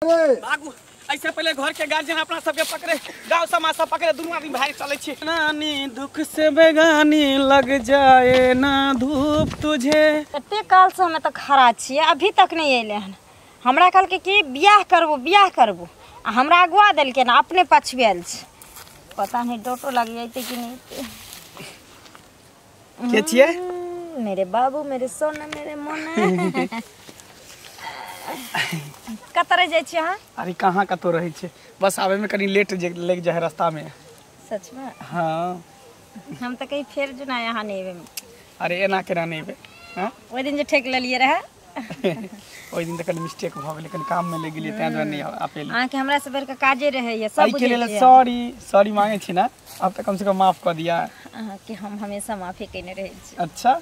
भागू ऐसे पहले घर के गार्जियन अपना सबके पकड़े, गांव समाज सब पकड़े, दुनू आदमी भाग चले छी। नानी दुख से बेगानी लग जाए ना धूप तुझे। कते काल से हम तऽ खड़ा छियै, अभी तक नहीं अयलै हन। हमरा कहलकै कि बियाह करबो बियाह करबो, आ हमरा अगुआ देलकै ना, अपने पछुआयल छै। पता नहीं डोटो लग जैते कि नहीं। के छियै? मेरे बाबू, मेरे सोना, मेरे मोना। कतऽ रहि जाइ छियै अहाँ? अरे कहाँ कतौ रहै छै, बस आबै में कनी लेट लग जाइ है रास्ता में। सच में? हाँ। हम तऽ कहीं फेर जुना यहाँ नहीं एबै। अरे एना केना नहीं एबै? हाँ? ओहि दिन जे ठेक लेलियै रहए। ओहि दिन तऽ कनी मिस्टेक भऽ गेलै, कनी काम में लागि गेलियै, तें दुआरे नहीं आपेली। अहाँके हमरा से बढ़िके काजे रहैया सब एहिके लेल सॉरी सॉरी मांगे छी ना, अब तऽ कम से कम माफ कऽ दिया। अहाँके हम हमेशा माफी केने रहै छी। अच्छा।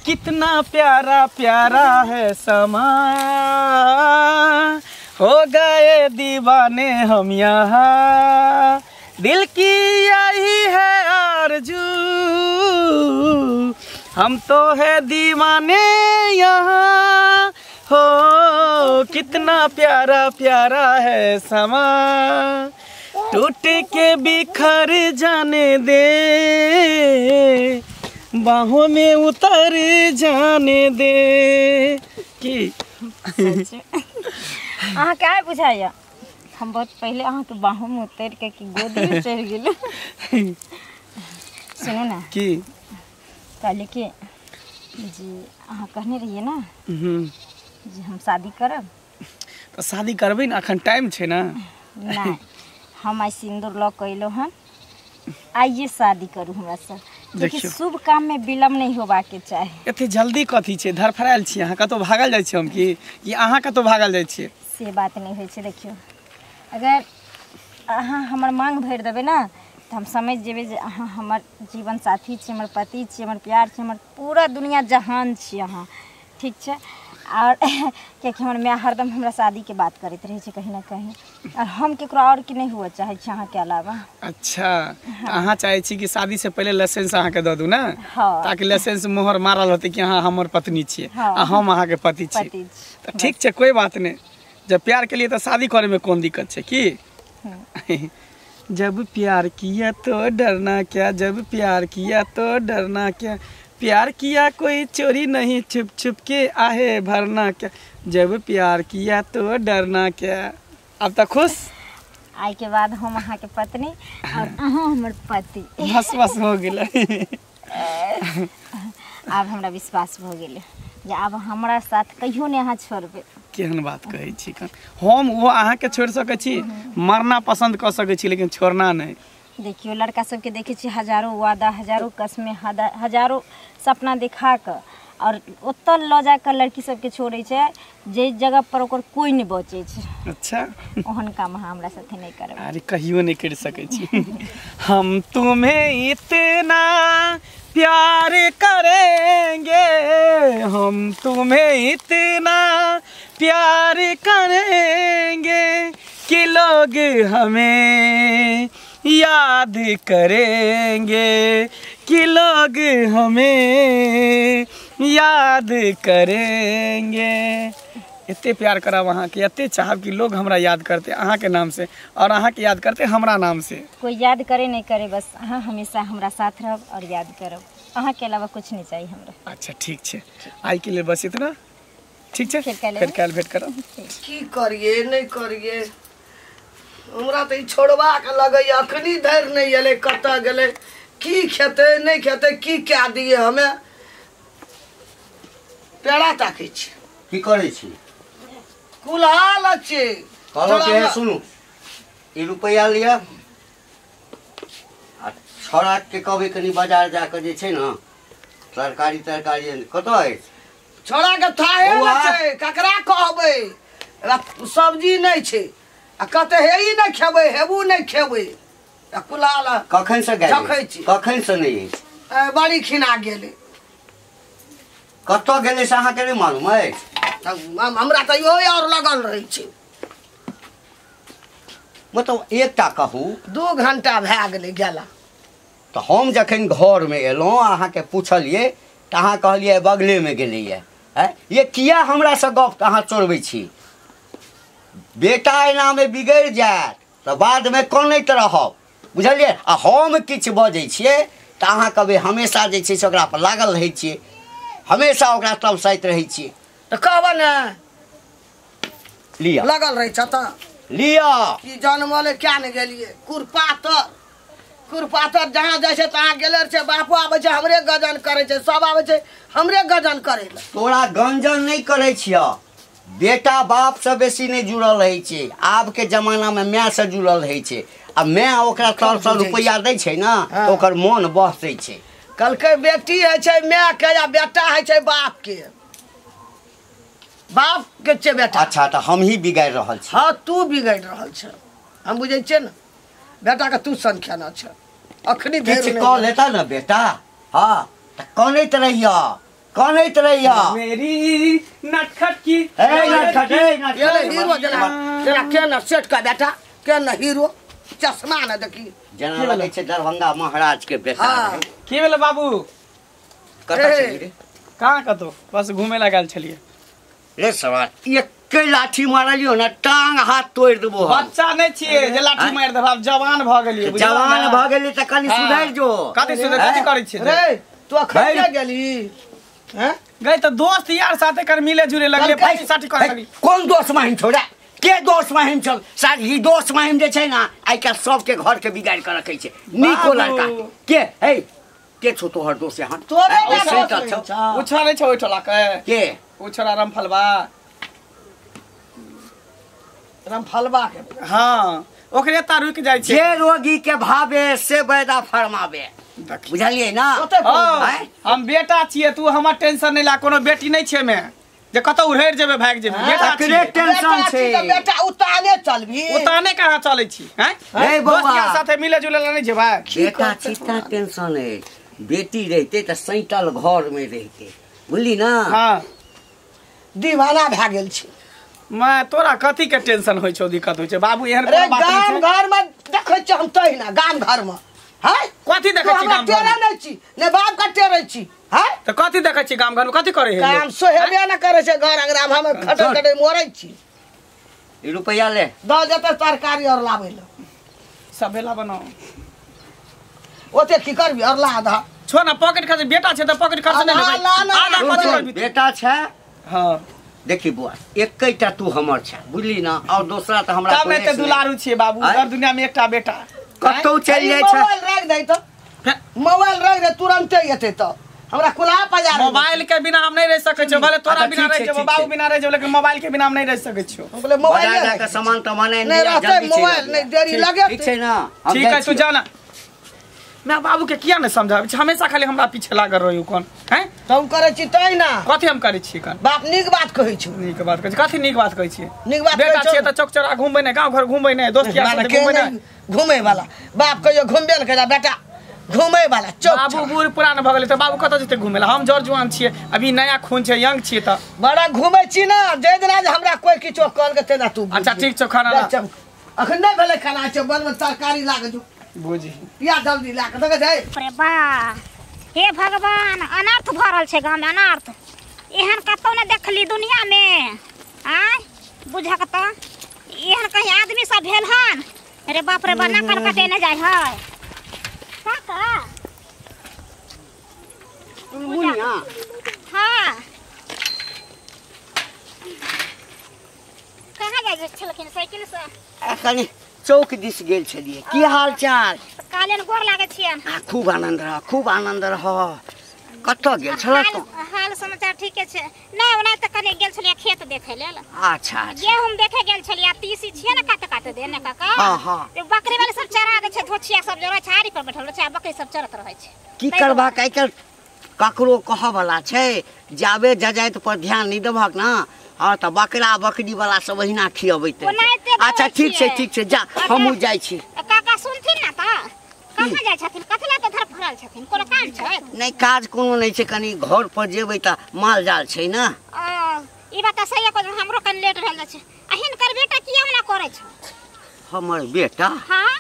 कितना प्यारा प्यारा है समा, हो गए दीवाने हम यहाँ, दिल की यही है आरज़ू, हम तो है दीवाने यहाँ, हो कितना प्यारा प्यारा है समा, टूट के बिखर जाने दे, बाहों में उतर जाने दे। की अहाँ के आइ बुझाइया हम बहुत पहले अहाँ के बाहों में उतर के कि गोदी में चढ़ि गेल। सुनू ना, की कहली कि जी अहाँ कहने रहिए ना जी हम शादी करब। तो शादी करबै ना, अखन टाइम छै ना। नहीं, हम आइ सिंदूर लऽ के अयलहुँ हन, आइए शादी करू हमरा से। देखिए शुभ काम में विलम्ब नहीं होबाक के चाही। एते जल्दी कथी छै, धरफड़ायल छी अहाँ, कतौ भागल जाइ छी हम कि अहाँ कतौ भागल जाइ छियै? से बात नहीं होइ छै। देखियौ अगर अहाँ हमर मांग भरि देबै ना तऽ हम समझि जेबै जे अहाँ हमर जीवन साथी छी, हमर पति छी, हमर प्यार छी, हमर पूरा दुनिया जहान छी अहाँ, ठीक छै? और कियाकि हमर माय हरदम हमरा शादीके बात करैत रहै छै कहीं ना कहीं, और हम केकरो और के नहीं हुअ चाहै छी अहाँके अलावा। अच्छा। हाँ। अहाँ चाहै छी कि शादी से पहले लाइसेंस अहाँके दऽ दू ना? हाँ। ताकि लाइसेंस मोहर मारल होतै कि अहाँ हमर पत्नी छियै। हाँ। आ हम अहाँके पति छी। तऽ ठीक छै, कोई बात नहीं, जब प्यार के लिए तऽ शादी करे में कोन दिक्कत छै की? जब प्यार किया तो डरना क्या, जब प्यार किया तो डरना क्या, प्यार किया कोई चोरी नहीं, छुप छुप के आहे भरना क्या, जब प्यार किया तो डरना क्या। अब तक खुश? आइ के बाद हम अहाँ के पत्नी और अहाँ हमर पति। बस बस हो गेलै। आब हमरा विश्वास भऽ गेलै जे आब हमरा साथ कहियो नहि अहाँ छोड़बै। केहन बात कहै छी, हम ओ अहाँके छोड़ि सकै छी, मरना पसन्द कऽ सकै छी, लेकिन छोड़ना नहि। देखियौ लड़का सबके देखै छी हजारों वादा, हजारों कसमें, हजारों सपना देखा कऽ और ओतऽ लऽ जा कऽ लड़की सबके छोड़ै छै जे जगह पर ओकर कोई नहीं बचै छै। अच्छा। ओहन काम अहाँ हमरा साथे नहीं करबै। अरे कहियो नहीं कर सकै छी। हम तुम्हें इतना प्यार करेंगे, हम तुम्हें इतना प्यार करेंगे कि लोग हमें याद करेंगे, कि लोग हमें याद करेंगे। एते प्यार करब अहाँके, एते चाहब कि लोग हमरा याद करते अहाँके नाम से, और अहाँके याद करते हमरा नाम से। कोई याद करे नहीं करे, बस अहाँ हमेशा हमरा साथ रहब और याद करब, अहाँके अलावा कुछ नहीं चाहिए हमरा। अच्छा ठीक छै, आइ के लेल बस इतना, ठीक छै? फेर काल्हि भेट करब। की करिए नहीं करिए, हमरा तऽ ई छोड़बाक लगैया, अखनी धरि नहि एलै, कतऽ गेलै, की खेतै नहि खेतै, की कए दियै। हमे पेड़ा ताकै छी। की करै छी? कुल्हाल छी। कहलहुँ सुनू, ई रुपैआ लिअ आ छौड़ाके कहबै कनि बाजार जाकऽ जे छै ने तरकारी तरकारी कतऽ अछि? छौड़ाके थाहे नहि छै, ककरा कहबै, सब्जी नहि छै आ कहते हे ई नहि खेबै, हेबू नहि खेबै। कुल्हाल कखन से गेल? कखन से नहि अछि? बड़ी खिना गेलै। कतऽ गेलै से अहाँके नहि मालूम अछि? हमरा तऽ इहो और लगल रहै छै। मतलब एकटा कहू, 2 घंटा भए गेलै गेला। तऽ हम जखन घरमे एलहुँ अहाँके पुछलियै तऽ अहाँ कहलियै बगलेमे गेलैए। ये किया हमरा से गप अहाँ चोरबै छी? बेटा एनामे बिगड़ि जायत तऽ बादमे कनैत रहब बुझलियै। आ हम किछु बजै छियै तऽ अहाँ कहबै हमेशा जे छै से ओकरा पर लागल रहै छियै, हमेशा ओकरा तमसाइत रहै छियै। तऽ कहबऽ ने लिअ लगल रहै छ तऽ लिअ की जनमले क्या ने गेलियै। कुरपातर कुरपातर जहाँ जाइ छै तहाँ गेले छै, बापो आबै छै हमरे गजन करै छै, सब आबै छै हमरे गजन करै लए। तोरा गंजन नहि करै छियह, बेटा बापसँ बेसी नहि जुड़ल रहै छै। आबके जमानामे मायसँ जुड़ल रहै छै, आ माय ओकरा तरसँ रुपैआ दै छै ने तऽ ओकर मोन बहसै छै। कहलकै बेटी होइ छै मायके आ बेटा होइ छै बापके, बापके छै बेटा। अच्छा तऽ हमही बिगाड़ि रहल छी। हाँ तू बिगाड़ि रहल छ, हम बुझै छियै ने बेटाके तू संख्याना छ। अखनी किछु कऽ लेता ने बेटा, हाँ तऽ कनैत रहियह कनैत रहियह। मेरी नटखट की ए नटखट ए नटखट हीरो जेना जेना के न सेट का बेटा के न हीरो चश्मा न देखी जेना लगै छै दरभंगा महाराज के बेटा। हाँ। की भेलै बाबू? कतऽ छलियै रे? कहाँ कतौ, बस घूमे ला गेल छलियै। रे सवाल एके लाठी मारलियो ने टांग हाथ तोड़ि देबो। बच्चा नहि छियै जे लाठी मारि देबो, आब जवान भऽ गेलियै। जवान भऽ गेलियै तऽ कनि सुधरि जो। कथी सुधरि, कथी करै छियै रे तू? अखन गेली हैं गई तऽ दोस्त यार साथे कर मिले जुले लगले पैसा साथी कर लगली। कोन दोस्त माहिम छौ रे? के दोस्त माहिम छौ सर? ई दोस्त माहिम जे छै ने आइ काल्हि सबके घर के बिगाड़ि कऽ रखै छै। नीको लड़का के हे के छौ तोहर दोस्त? यहाँ तोरे ओ छौ नहि छौ ओहि टोला के? के ओ छोरा रामफलबा? रामफलबा के हाँ ओकरे ता रुकि जाइ छै। जे रोगी के भावे से वैदा फरमावे, बुझलियै ना? हम बेटा छियै, तू हमर टेंशन नहि ला। कोनो बेटी नहि छियै मे जे कतौ उड़ैर जेबै भागि जेबै। बेटा छियै टेंशन छै। बेटा उताने चलबी। उताने कहाँ चलै छी? हैं दोस्त यार साथे मिले जुले ला नहि जेबै? बेटा छी ता टेंशन है, बेटी रहिते तऽ सैतल घर में रहिते, बुझली ना? हाँ दीवाना भए गेल छी। मैं तोरा कथी के टेंशन होइ छौ, दिक्कत होइ छै बाबू? एहन कोनो बात नहि छै। गाम घर में देखै छी हम तहिना गाम घर में। हैं कथी देखै छी गाम घर में? नहि छी ने बाप के टेरै छी। हैं तऽ कथी देखै छी गाम घर में? कथी करै है? काम सोहेबे न करै छै घर अंगना में, हम खटै खटै मरै छी। ई रुपैआ ले दऽ जेतै तरकारी और लाबै लए। सबेला बनाओ ओते की करबी? और ला दह छो ना पॉकेट खर्च। बेटा छै तऽ पॉकेट खर्च नहि लेबै, आधा कथी करबी? बेटा छै। हाँ देखी बुआ एकैटा तू हमर छै, बुझली ना? और दोसरा तऽ हमरा तब एते दुलारू छियै बाबू, हर दुनिया में एकटा बेटा कतौ चलि जाइ छै। मोबाइल राखि दै तऽ, मोबाइल राखि दे तुरंते एतै तऽ हमरा कुल्हा पजार। मोबाइल के बिना हम नहीं रह सकै छियो, भले तोरा बिना रह जेबो बाबू बिना रह जेबो, लेकिन मोबाइल के बिना हम नहीं रह सकै छियो। हम बोले मोबाइल के सामान तमान नहीं रहतै, मोबाइल नहीं देरी लगे। ठीक छै ना? ठीक है तू जाना। मैं बाबू के किया नहीं समझाबै छी, हमेशा खाली हमरा पीछे लागल रहै कोन हैं? हम करै छी तै ना। कथी हम करै छी कन? बाप नीक बात कहै छी। नीक बात कहै छी? कथी नीक बात कहै छी? नीक बात बेटा छियै तऽ चौक चौरा घुमबै नै, गांव घर घुमबै नै, दोस्त यार साथे घुमबै नै। घुमै वाला बाप कहियो घुमबे नै करै, बेटा घुमै वाला चौक। बाबू बूढ़ पुरान भऽ गेलै तऽ बाबू कतऽ जेतै घुमै ला? हम जर जुआन छियै, अभी नया खून छै, यंग छियै तऽ बड़ा घुमै छी ना। जे दिना जे हमरा कोइ किछो कहलकै तेना तू। अच्छा ठीक छौ, खाना ला। अखन नहि भेलै खाना, छै बनमे तरकारी लागै छौ बुझी या जल्दी ला के देखै छै। अरे बा हे भगवान, अनर्थ भऽ रहल छै गाँवमे, अनर्थ एहन कतौ नहि देखली दुनियामे। आँय बुझक तऽ एहन कहीं आदमी सब भेल हन। अरे बाप रे बा, नकल कटेने जाइ है काका। मुनिया हाँ कहाँ जाइ छलखिन साइकिल से? कनि चौक दिस गेल छलियै। की हाल चाल? काल्हि गोर लागै छियनि। आ खूब आनंद रह, खूब आनंद रह। कतऽ गेल छल तू? हाल समाचार ठीके छै। नहि ओना तऽ कनि गेल छलियै खेत देखै लेल। अच्छा अच्छा गेहूँ देखे गेल छलियै। तीसी छियै ने काटे काटे दे ने काका। हाँ हाँ बकरी वाले सब चरा दै छै, धोछिया सब जरै छै, आरी पर बैठल रहै छै, बकरी सब चरत रहै छै। की करबाक आइ काल्हि ककरो कहऽ वाला छै, जाबे जजाइत पर ध्यान नहि देबहक ना, हाँ तऽ बकरा बकरी वाला सब अहिना खियबैत। अच्छा ठीक छै ठीक छै, जा हमहूँ जाइ छी। काका सुनथिन ना तऽ कहाँ जाइ छथिन? कथी लए तऽ धरफड़ल छथिन? कोनो काम छै? नहि काज कोनो नहि छै, कनि घर पर जेबै तऽ माल जाल छै ना। ई बात तऽ सही कहलहुँ, हमरो कनि लेट भेल जाइ छै। आ हिनकर बेटा किया मना करै छै? हमर बेटा? हाँ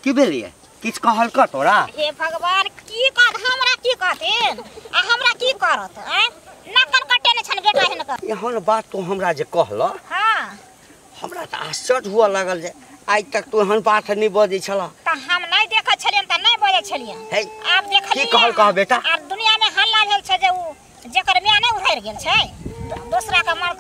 की भेलियै? किछु कहलकऽ तोरा? हे भगवान की कहत हमरा, की कहथिन आ हमरा की करत? आँय नकल कटेने छनि बेटा हिनकर। एहन बात तू हमरा जे कहलऽ, हाँ हमरा तऽ आश्चर्य हुअ लागल जे आइ तक तू एहन बात नहि बजै छलह। तऽ हम नहि देखै छलियन तऽ नहि बजै छलियन। आब देखलियै की कहल कह बेटा? आर दुनिया में हल्ला भेल छै जे उ जेकर माय नहि उधरि गेल छै दोसरा के मर्द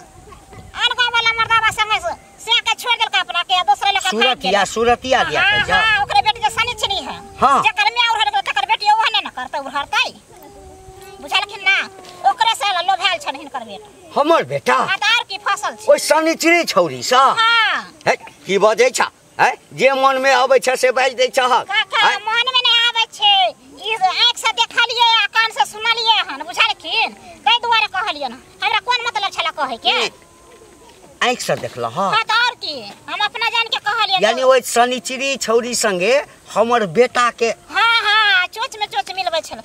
आन गाँव वाला मर्दाबा संगे से के छोड़ देलक अपना के दोसरा लके भाग गेल। सुरतिया सुरतिया दिया हां हां ओकरे बेटी के सनिचनी है। हां जेकर माय उधरि गेल तकर बेटी ओह ने न करतै उधरतै, बुझलखिन ना? ओकरे से लोभायल छन हिनकर बेटा। हमर बेटा? हां त आर की फसल छै ओइ सनिचरी छौरी सँ? हां। हे की बजै छ? हैं जे मन में आबै छ से बाजि दै छहक। काका मन में नहि आबै छै, ई आँखि से देखलियै आ कान से सुनलियै हन, बुझलखिन? ताहि दुआरे कहलियन। हमरा कोन मतलब छला कहै के? आँखि से देखलह? हां त और की, हम अपना जान के कहलियै। यानी ओइ सनिचरी छौरी संगे हमर बेटा के हां हां चोच में चोच मिलबै छल।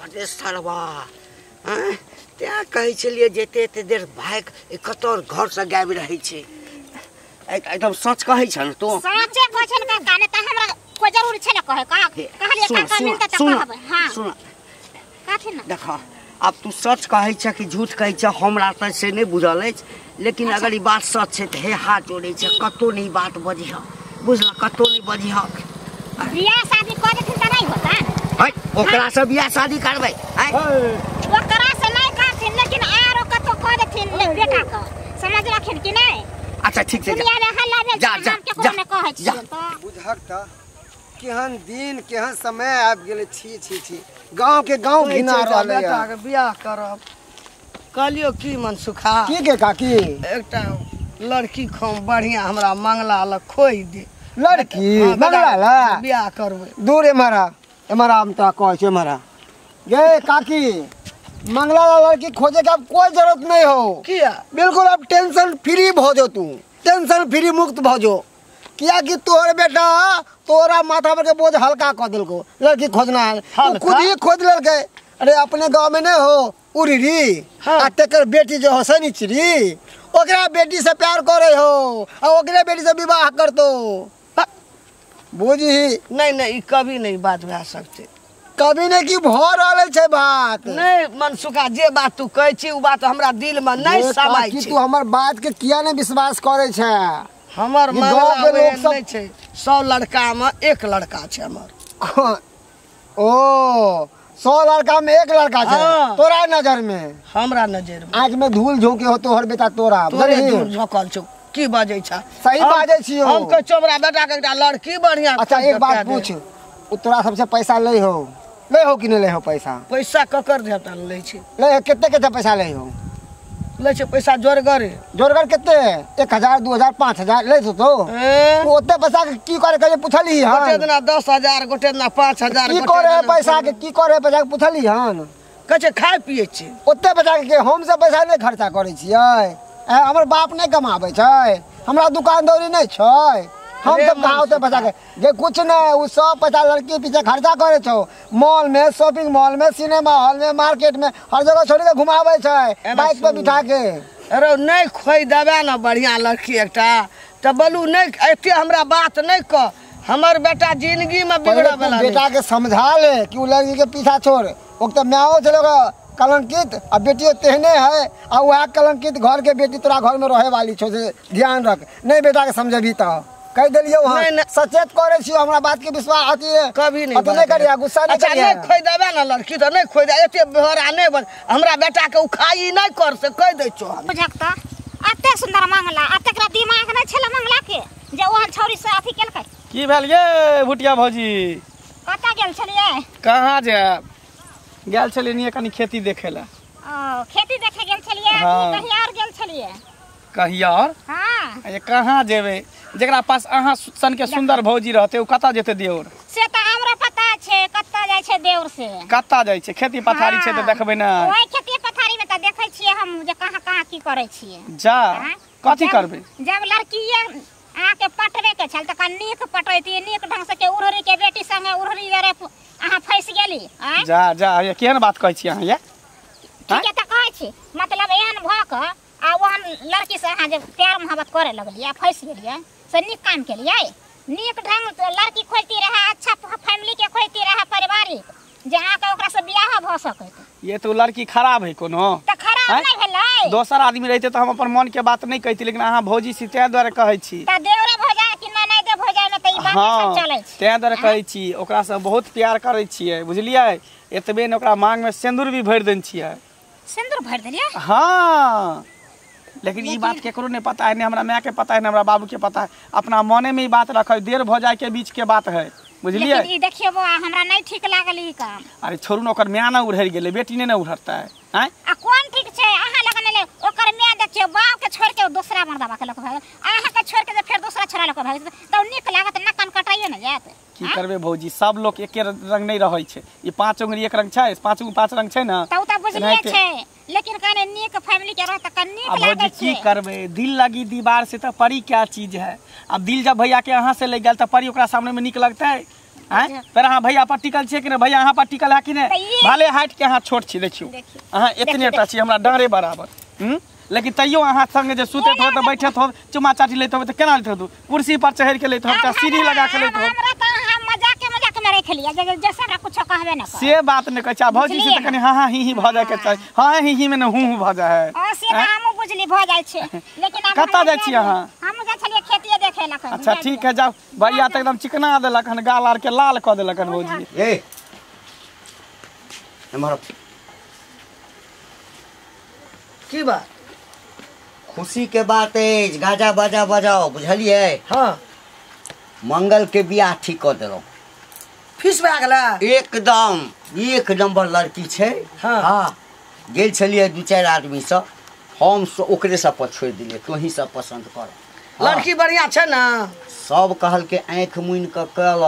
अरे सरवा, हैं तें कहै छलियै जे एते एते देर भाइक कतौ घर से गाबि रहै छै। एकदम सच कहै छ न तू? सचे कहै छै काका, नहि तऽ हमरा कोइ जरूरी छै ने कहै का? कहलियै काका मिलतै तऽ कहबै। हां सुन कथी न देख, आब तू सच कहै छ कि झूठ कहै छ हमरा तऽ से नहि बुझल अछि, लेकिन अगर ई बात सच छै तऽ हे हाथ जोड़ै छै कतौ नहि बात बजिह, बुझल? कतौ नहि बजिह। बियाह शादी कऽ देथिन तऽ नहि होतै? है ओकरा से बियाह शादी करबै? हैं ओकरा से नहि करथिन, लेकिन आरो कतौ कऽ देथिन बेटा के, समझलखिन कि नहि? अच्छा ठीक छै, दुनिया में हल्ला भेल जा छै, हम केकरो नहि कहै छियै तऽ। बुझहक तऽ केहन दिन केहन समय आबि गेलै। छी छी छी, गाँव के गाँव घिना रहलै। बेटा के बियाह करब कहलियो की मन सुखा की के काकी? एकटा लड़की खम बढ़िया हमरा मंगला ल खोइ दे। लड़की मंगला ल बियाह करबै? दूर एमहरा एमहरा, हम तोरा कहै छियौ एमहरा। गे काकी, मंगला ला लड़की खोजे के अब कोई जरूरत नहीं हो। किया? बिल्कुल अब टेंशन फ्री भ जो, तू टेंशन फ्री मुक्त भ जो। किया कि तोहर बेटा तोरा माथा पर के बोझ हल्का कऽ देलको। लड़की खोजना है उ खुद ही खोज लेलकै। अरे अपने गाँव में नहीं हो उरी हाँ। आ तेकर बेटी जो हो सनिचरी, ओकरा बेटी से प्यार करे हो आ ओकरे बेटी से विवाह करतो। बुझी नहीं नहीं, ई कभी नहीं बात भए सकते। कभी नहीं की भ रहल छै बात। नहीं मनसुखा, जे बात तू कहै छी उ बात हमरा दिल में नहीं समाय छै। छै। तू हमर बात के किया नहीं विश्वास करे छै? हमर ई गाँव के मंगला लोग सब नहीं छै, 100 लड़का में एक लड़का छै हमर। ओ 100 लड़का में एक लड़का छै। हाँ। तोरा नजर में? हमरा नजर में। आँख में धूल झोंके हो तोहर बेटा तोरा। तोरे धूल झोंकल छौ, की बजै छ? सही बाजै छियौ। हम कहै छियौ हमरा बेटा के एकटा लड़की बढ़िया। अच्छा एक बात पूछ, उ तोरा सबसे पैसा लै हो? लै हो कि नहीं लै हो पैसा? पैसा ककर देता लै छै? लै हो, कते कते पैसा लै हो? लै छै पैसा जोरगरे। जोरगर कते? 1000 2000 5000 लै छौ तो? ओते पैसा के की करे कहियो पुछली हन? गोटे दिना 10,000, गोटे दिना 5,000। की करे पैसा के, की करे पैसा के पुछली हन? कहै छै खाय पियै छी। ओते पैसा के हम सब पैसा नहि खर्चा करै छियै। हमर बाप नहि कमाबै छै, हमरा दुकान दौरी नहि छै, हम सब कहाँ ओते पैसा के जे कुछ नहीं। उ सब पैसा लड़की पीछे खर्चा करे छौ, मॉल में, शॉपिंग मॉल में, सिनेमा हॉल में, मार्केट में, हर जगह छोड़ के घुमाबै छै बाइक पर बिठा के। अरे नहीं खोइ देबै न बढ़िया लड़की एकटा तऽ बोलू नहीं एते हमरा बात नहीं कह, हमर बेटा जिंदगी में बिगड़े वाला। बेटा के समझा ले कि उ लड़की के पीछा छोड़, ओक तऽ मायो छलै कलंकित आ बेटियो तेहने है, आ वएह कलंकित घर के बेटी तोरा घर में रहे वाली छौ, से ध्यान रख। नहीं बेटा के समझेबी तऽ कह देलियौ हन, सचेत करे छियौ, हमरा बात के विश्वास अथी कभी नहीं अथी नहीं करिया, गुस्सा नहीं अच्छा करिया। नहीं खोइ देबै न लड़की तऽ नहीं खोइ दे, एते बेहरा नहीं बन, हमरा बेटा के उ खाई नहीं कर से कह दै छौ। बुझक तऽ एते सुंदर मंगला, एतेकरा दिमाग नहि छलै मंगला के जे ओहन छौरी से अथी केलकै। की भेल ये भुटिया भौजी? कतऽ गेल छलियै? कहाँ जायब, गेल छलियै कनी खेती देखे ला। ओ खेती देखे गेल छलियै? कहीं और गेल छलियै? कहीं और? हां। ये कहाँ जेबै, जेकरा पास अहाँ सन के सुंदर भौजी रहते उ कतऽ जेतै देउर? से तऽ हमरा पता छै कतऽ जाइ छै देउर से। कतऽ जाइ छै? खेती पथारी छै तऽ देखबै ने। ओहि खेती पथारी में तऽ देखै छियै हम जे कहाँ कहाँ की करै छियै। जा कथी करबै? जब लड़की अहाँ के पटवे के छल तऽ नीक पटैती, नीक ढंग से के उड़हरी के बेटी संगे उड़हरी रे अहाँ फंसि गेली। जा जा ये केहन बात कहै छी अहाँ? ये ठीके तऽ कहै छी, मतलब एहन भऽ कऽ आ ओहन लड़की से अहाँ जे प्यार मोहब्बत करे लगलियै फंसि गेलियै से नीक काम केलियै? नीक ढंग लड़की खोजती रहे, अच्छा फैमिली के खोजती रहे, पारिवारिक, जे अहाँके ओकरा से बियाह भऽ सकैत। ये तो लड़की खराब है कोनो? तऽ खराब तऽ नहि भेलै। दोसर आदमी रहिते तऽ हम अपन मन के बात नहि कहिती, लेकिन अहाँ भौजी छी तें दुआरे कहै छी। तऽ देवरे भऽ जाय कि ननैदे भऽ जाय ने तऽ ई बात सब चलै छै। तें दुआरे कहै छी ओकरासँ बहुत प्यार करै छियै, बुझलियै? एतबे ने ओकरा मांग में सिंदूर भी भरि देने छियै। सिंदूर भरि देलियै? हाँ, लेकिन ई बात केकरो नहीं पता है, नहीं हमरा माय के पता है, नहीं हमरा बाबू के पता है। अपना मने में ई बात रखै, देर भऽ जाय के बीच के बात है, बुझलियै? लेकिन ई देखियौ बौआ, हमरा नहीं ठीक लागल ई काम। अरे छोड़ू ने, ओकर माय ना उड़हरि गेलै, बेटी नहीं ने उड़हरतै। आँय आ कोन ठीक छै अहाँ लगन ले ओकर माय देखियौ बाप के छोड़ के दोसरा मर्दबा के लक भाग, अहाँ के छोड़ के जे फेर दोसरा छोरा लक भाग त नीक लागत ना, कान कटाइए ने जायत। की करबै भौजी, सब लोग एके रंग नहीं रहै छै। ई पांच उंगली एक रंग छै, पांच उंगली पांच रंग छै ना, त उ त बुझलिए छै, लेकिन कने नीक फैमिली के रह त कने नीक लागै छै। की करबै, दिल लगी दीवार से त परी क्या चीज है। अब दिल जब भैया के अहाँ से लग गेल त परी ओकरा सामने में नीक लगतै? आँय पर अहाँ भैया पर टिकल छियै कि नहि? भैया अहाँ पर टिकल है कि नहि? भले हाइट के अहाँ छोट छी, देखियौ अहाँ एतने टा छी, हमरा डाँरे बराबर, लेकिन तैयो अहाँ संगे जे सुतैत हो त बैठत हो, चुमा चाटी लैत हो त केना लैत हो? कुर्सी पर चढ़ि के लैत हो, त सीढ़ी लगा के लैत हो। हमरा त अहाँ मजाक के मजाक में रख लिया, जैसे हमरा कुछो कहबे न से बात नहि कहै छै। भौजी से त कनि हाँ हाँ ही ही भऽ जाय के चाही, हाँ ही ही में न हूँ हूँ भऽ जाइ है। हां से त हमहूँ बुझली भऽ जाइ छै, लेकिन कतऽ जाइ छी अहाँ? हम जाइ छलियै खेतिए देखे लए। अच्छा ठीक है, जाउ। भैया त एकदम चिकना देलक हन, गाल आर के लाल कऽ देलक हन भौजी। ए एम्हर की बात? खुशी के बात अछि, गाजा बाजा बजाओ, बुझलियै? हाँ, मंगल के बियाह ठीक कऽ देलहुँ। फीस भए गेलै? एकदम एक नंबर लड़की छै। हाँ हाँ, गेल छलियै दू चारि आदमीसँ, हम ओकरे सब पर छोड़ि देलियै, तोही सब पसन्द कर। लड़की बढ़िआँ छै ने? सब कहलकै आँखि मुनि कऽ कऽ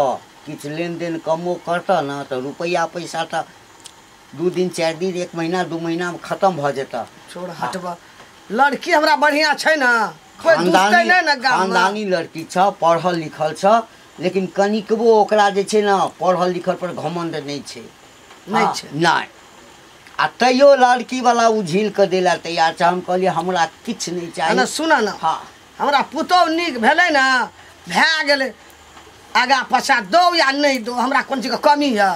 किछु लेनदेन कमो करतऽ ने तऽ रुपैआ पैसा तऽ 2 दिन 4 दिन 1 महीना 2 महीनामे खतम भऽ जेतऽ। छोड़ हटबऽ, लड़की हमरा बढ़िआँ छै ने, कोई दुखतै नहि ने गाममे। खानदानी लड़की छ, पढ़ल लिखल छ, लेकिन कनिकबो ओकरा जे छै ने पढ़ल लिखल पर घमंड नहि छै। नहि छै? नहि। आ तैयो लड़की वाला ओ झील कऽ दै लए तैयार छै। हम कहलियै हमरा किछु नहि चाही। सुन ने, हाँ हमरा पुतोहु नीक भेलै ने, भए गेलै, आगाँ पाछाँ दौ या नहि दौ, हमरा कोन चीजके कमी यऽ?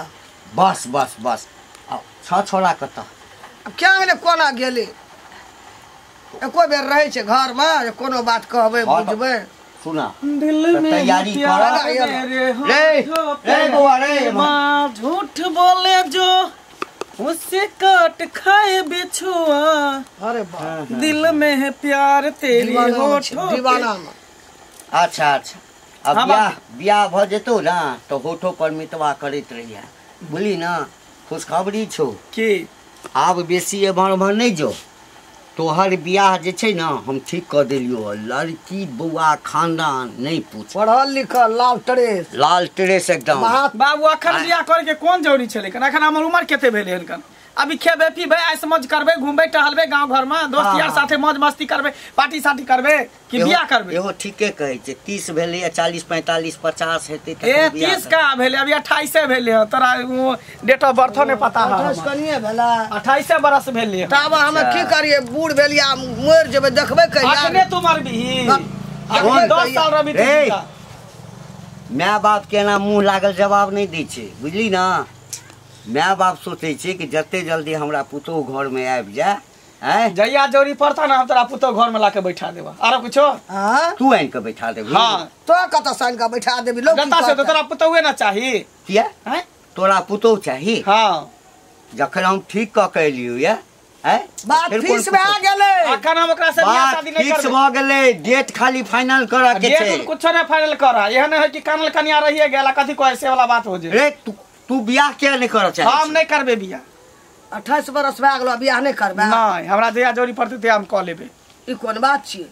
बस बस बस। छ छोड़ा कतऽ? आब क्या गेलै, कोना गेलै? एको बेर रहै छै घरमे जे कोनो बात कहबै बुझबै। सुना दिल में तैयारी कर रे रे बौआ रे, झूठ बोले जो उससे काट खाए बिछुआ। अरे बाप, दिल में है प्यार तेरी होठों दीवाना में। अच्छा अच्छा, अब बियाह बियाह भ जेतौ ना तो होठो पर मितवा करैत रहिया, बुझली ना? खुशखबरी छौ की आब बेसी एम्हर ओम्हर नहि जो, तोहर बियाह जे छै ना हम ठीक कऽ देलियौ। लड़की बौआ खानदान नहीं पूछ, पढ़ल लिखल, लाल ड्रेस, लाल ड्रेस एकदम। बाबू अखन बियाह करे के कोन जरूरी छलै? अखन हमर उमर कते भेलै हन? अभी खेबै पीबै ऐस मौज करबै, घूमबै टहलबै गाँव घर में, दोस्त यार साथे मौज मस्ती करबै, पार्टी साटी करबै कि बियाह करबै? एहो ठीके कहै छै, 30 भेलै 40 45 50 हेतै। ए 30 का भेलै, अभी 28 भेलै। तोरा डेट ऑफ बर्थो नहि पता है? 28 कनिए भेलै, 28 बरस भेलै। तब हम की करियै, बूढ़ भेलियै, मरि जेबै, देखबै कहिया? अखने तू मरबिही, 10 साल रहबी तू। My बाप के एना मुँह लागल जवाब नहि दै छै, बुझली ना? My बाप सोचै छै कि जते जल्दी हमरा पुतोहु घर में आबि जाय। आँय जहिया जरूरी पड़ता ना हम तोरा पुतोहु घर में लाके बैठा देबा। आरो कुछो? हाँ तू आनि के बैठा देबी? हाँ तो कतऽ से आनि के बैठा देबी? लोग कतऽ से? तोरा पुतोहुए ना चाही? किया? आँय तोरा पुतोहु चाही? हाँ जखन हम ठीक कऽ के एलियौ या बात फिक्स भए गेलै, अखन हम ओकरा से बियाह शादी नहि करबै। फिक्स भऽ गेलै, डेट खाली फाइनल करऽ के छै। डेट कुछो नहि फाइनल करऽ, एहन है कि कानल कनिया रहिए गेल, कथी कहै से वाला बात हो जे। रे तू बियाह किया नहि करऽ चाहै? हम नहि करबै बियाह। 28 बरस भए गेलो, बियाह नहि करबै? नहि, हमरा जहिया जरूरी पड़तै तहिया हम कऽ लेबै। ई कोन बात छियै?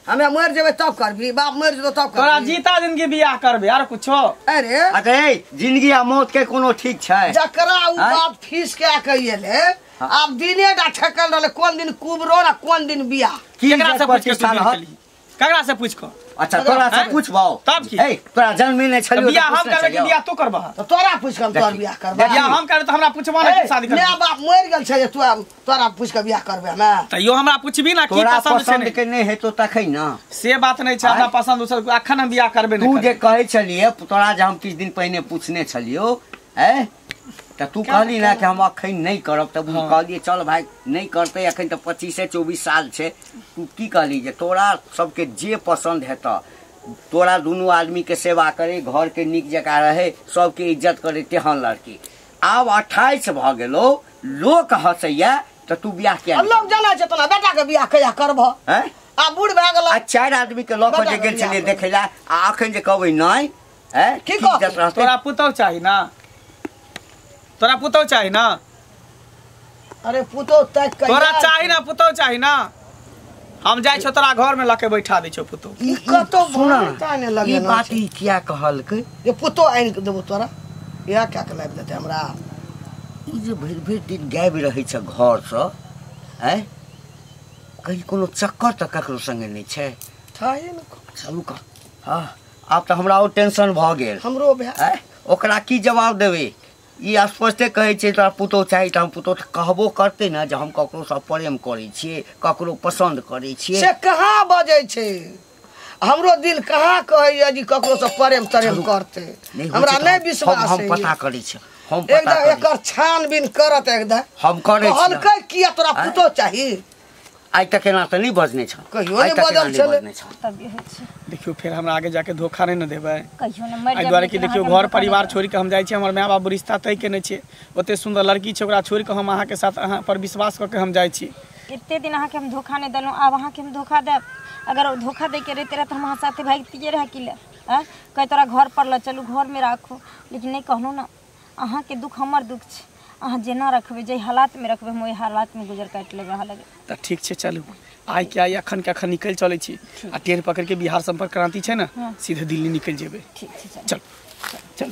हमे मरि जेबै तब करबी, बाप मरि जेतौ तब करबी? तोरा जीता जिंदगी बियाह करबै, आर कुछो? अरे अरे जिंदगी आ मौत के कोनो ठीक छै? जकरा उ बात फीस के कहिएले, आब दिने टा ठकल रहलै, कोन दिन कुबरो आ कोन दिन बियाह। केकरा से पूछ के केकरा से पूछ कऽ? अच्छा तोरा से पूछबौ तब की? ए तोरा जन्म नहि छलियौ बियाह हम करबै कि बियाह तू करबह? त तोरा पूछ के हम तोर बियाह करबै। बियाह हम करबै त हमरा पूछबा ना कि शादी करबै? My बाप मरि गेल छै जे तू तोरा पूछ के बियाह करबै हमे? तैयो हमरा पूछबी ना की पसंद छै? पसंद के नहि हेतौ तखै ना, से बात नहि छै। हमरा पसंद उसब अखन हम बियाह करबै नहि। तू जे कहै छलियै तोरा जे हम किछु दिन पहिने पूछने छलियौ, ए तऽ तू कहली ना कि हम अखन नहि करब, तब हम कहलियै चल भाइ नहि करतै अखन, तऽ 25-24 साल छै। तू की कहली जे तोरा सबके जे पसन्द हेतऽ, तोरा दुनू आदमी के सेवा करे, घर के नीक जकाँ रहे, सबके इज्जत करे तेहन लड़की। आब 28 भऽ गेलो, लोक हँसैया तऽ तू बियाह किया? लोक जानै छै तोरा बेटा के बियाह कहिया करबह? हैं? आ बूढ़ भए गेल। आ 4 आदमी के लऽ कऽ जे गेल छलियै देखै लए, आ अखन जे कहबै नहि, हैं? की कहबै? तोरा पुतहु चाही ना? तोरा पुतहु चाही ना? अरे पुतहु ताकि कऽ तोरा चाही ना, पुतहु चाही ना? हम जाइ छौ तोरा घर में लके बैठा दै छौ पुतहु। ई कतौ भाता ने लगे ई बात ई किया कहलकै जे पुतहु आनि के देबौ तोरा? इएह कए के लाबि देतै हमरा? ई जे भरि भरि दिन गायब रहै छै घरसँ, आँय, कहीं कोनो चक्कर तऽ ककरो संगे नहि छै? थाहे ने। चलू कह। हँ, आब तऽ हमरा ओ टेंशन भऽ गेल। हमरो भए। आँय, ओकरा की जवाब देबै? ई स्पष्टे कहै छै तोरा पुतहु चाही, तऽ हम पुतहु तऽ कहबो करतै ने जे हम ककरोसँ प्रेम करै छियै, ककरो पसन्द करै छियै। से कहाँ बजै छै? हमरो दिल कहाँ कहैया जे ककरोसँ प्रेम तरेम करतै? हमरा नहि विश्वास। हम पता करै छियै, हम एकदम एकर छानबीन करत एकदम। हम करै छियै। कहलकै किया तोरा पुतहु चाही? आइ तक एना तऽ नहि बजने छौ, कहियो नहि बजल छलै। देखियौ फेर हमरा आगे जाके धोखा नहि ने देबै, कहियो नहि। मरि एहि दुआरे कि देखियौ घर परिवार छोड़ि कऽ हम जाइ छी, हमर माय बाप रिश्ता तय केने छै, ओते सुन्दर लड़की छै, ओकरा छोड़ि कऽ हम अहाँके साथ अहाँ पर विश्वास कऽ के हम जाइ छी। एते दिन अहाँके हम धोखा नहि देलहुँ, आब अहाँके हम धोखा देब? अगर धोखा दैके रहिते रहए तऽ हम अहाँ साथे भागितियै रहए कि ले? आँय, कहै तोरा घर पर लऽ चलू, घरमे राखू, लेकिन नहि कहलहुँ ने। अहाँके दुख हमर दुख छै, अहाँ जेना रखबै, जाहि हालातमे रखबै, हम ओहि हालातमे गुजर काटि लेबै अहाँ लगे। तऽ ठीक छै, चलू आइ के आइ अखन के अखन निकलि चलै छी, आ ट्रेन पकड़ि के बिहार संपर्क क्रांति छै ने, सीधे दिल्ली निकलि जेबै। ठीक छै, चल चल।